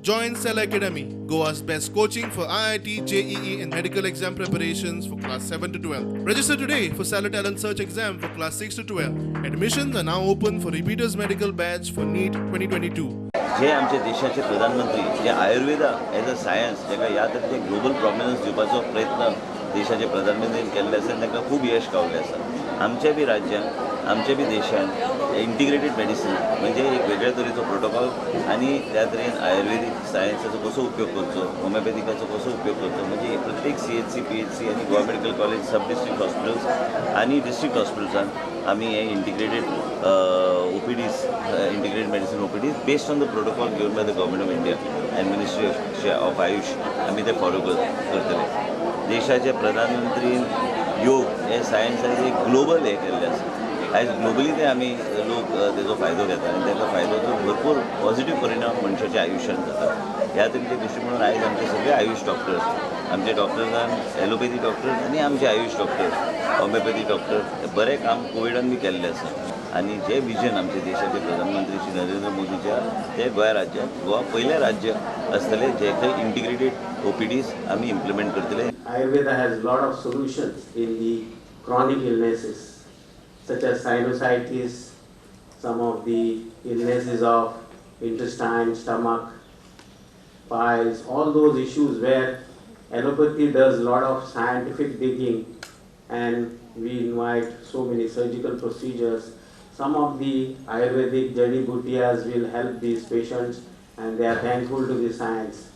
Join Cell Academy, Goa's best coaching for IIT, JEE, and medical exam preparations for class 7 to 12. Register today for Stellar Talent Search exam for class 6 to 12. Admissions are now open for repeaters medical batch for NEET 2022. जे आमचे देशाचे प्रधानमंत्री जे Ayurveda as a science जेका ह्या तरेचे global prominence दिवपाचो प्रयत्न देशाचे प्रधानमंत्रीन केल्ले आसा, तांकां खूब यश गावलें आसा. आमच्या बी राज्यान, आमच्या बी देशान इंटिग्रेटेड मेडिसीन म्हणजे एक वेगळ्या तरेचो प्रोटोकॉल आनी त्या तरेन आयुर्वेदीक सायन्साचो कसो उपयोग करचो, होमिओपॅथिकाचो कसो उपयोग करचो, म्हणजे प्रत्येक सीएचसी, पीएचसी आनी Goa medical college, sub district hospitals आनी डिस्ट्रिक्ट हॉस्पिटल्सान आमी हे integrated OPDs, integrated medicine OPDs based on the protocol given by the government of India and ministry of AYUSH आमी ते फॉलो करतले. देशाचे प्रधानमंत्री योग हे सायन्स आयज एक ग्लोबल हें केल्लें आसा. आयज ग्लोबली ते आमी लोक तेजो फायदो घेता आनी तेका फायद्याचो भरपूर पॉझिटीव परिणाम मनशाच्या आयुश्यान जाता. ह्या तरेचे दृश्टी म्हणून आयज आमचे सगळे आयुश डॉक्टर्स, आमचे डॉक्टर्सान एलोपॅथी डॉक्टर्स आनी आमचे आयुश डॉक्टर्स, होमिओपॅथी डॉक्टर बरें काम कोविडान बी केल्लें आसा. आनी जे विजन आमचे देशाचे प्रधानमंत्री श्री नरेंद्र मोदीच्या ते गोंय राज्यात, गोवा पयलें राज्य आसतलें जे खंय इंटिग्रेटेड ओपीडीज आमी इम्प्लिमेंट करतले. Ayurveda has a lot of solutions in the chronic illnesses such as sinusitis, some of the illnesses of intestine, stomach, piles, all those issues where allopathy does a lot of scientific digging and we invite so many surgical procedures. Some of the Ayurvedic jadi butiyas will help these patients and they are thankful to the science.